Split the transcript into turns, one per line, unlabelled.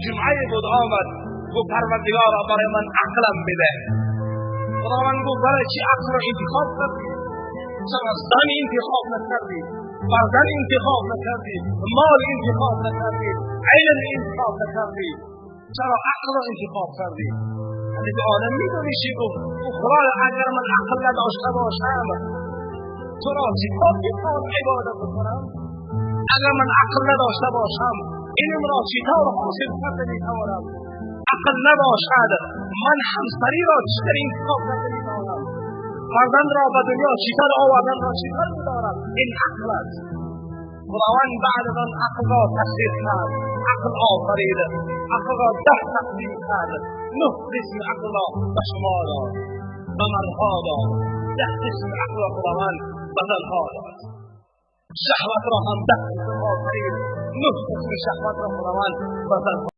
Ҷумъае буд, омад, гуфт: «Парвардигоро, барои ман ақлам биде». Худованд гуфт: «Барои чӣ ақлро интихоб кардӣ? Чаро зан интихоб накардӣ, фарзанд интихоб накардӣ, мол интихоб накардӣ, илм интихоб накардӣ? Чаро ақлро интихоб кардӣ?» Ҳазрати Одам медонӣ чӣ гуфт? Гуфт: «Худоё, агар ман ақл надошта бошам, туро чӣ тавр ибодат бикунам? Агар ман ақл надошта бошам, илмро чӣ тавр ҳосил карда метавонам? Ақл набошад, ман ҳамсариро чӣ тавр интихоб карда метавонам? Фарзандро ба дунё чӣ тавр оварданро чӣ тавр медорам? Ин ақл аст». Худованд баъд аз он ақлро тасхир кард, ақл офарид, ақлро 10 тақсим кард, 9 қисм ақлро ба шумо дод, ба мардҳо дод, 10 қисм ақлро Худованд ба занҳо дод. Шаҳватро ҳам 10 қисм офарид, 9 қисми шаҳватро Худованд ба занҳо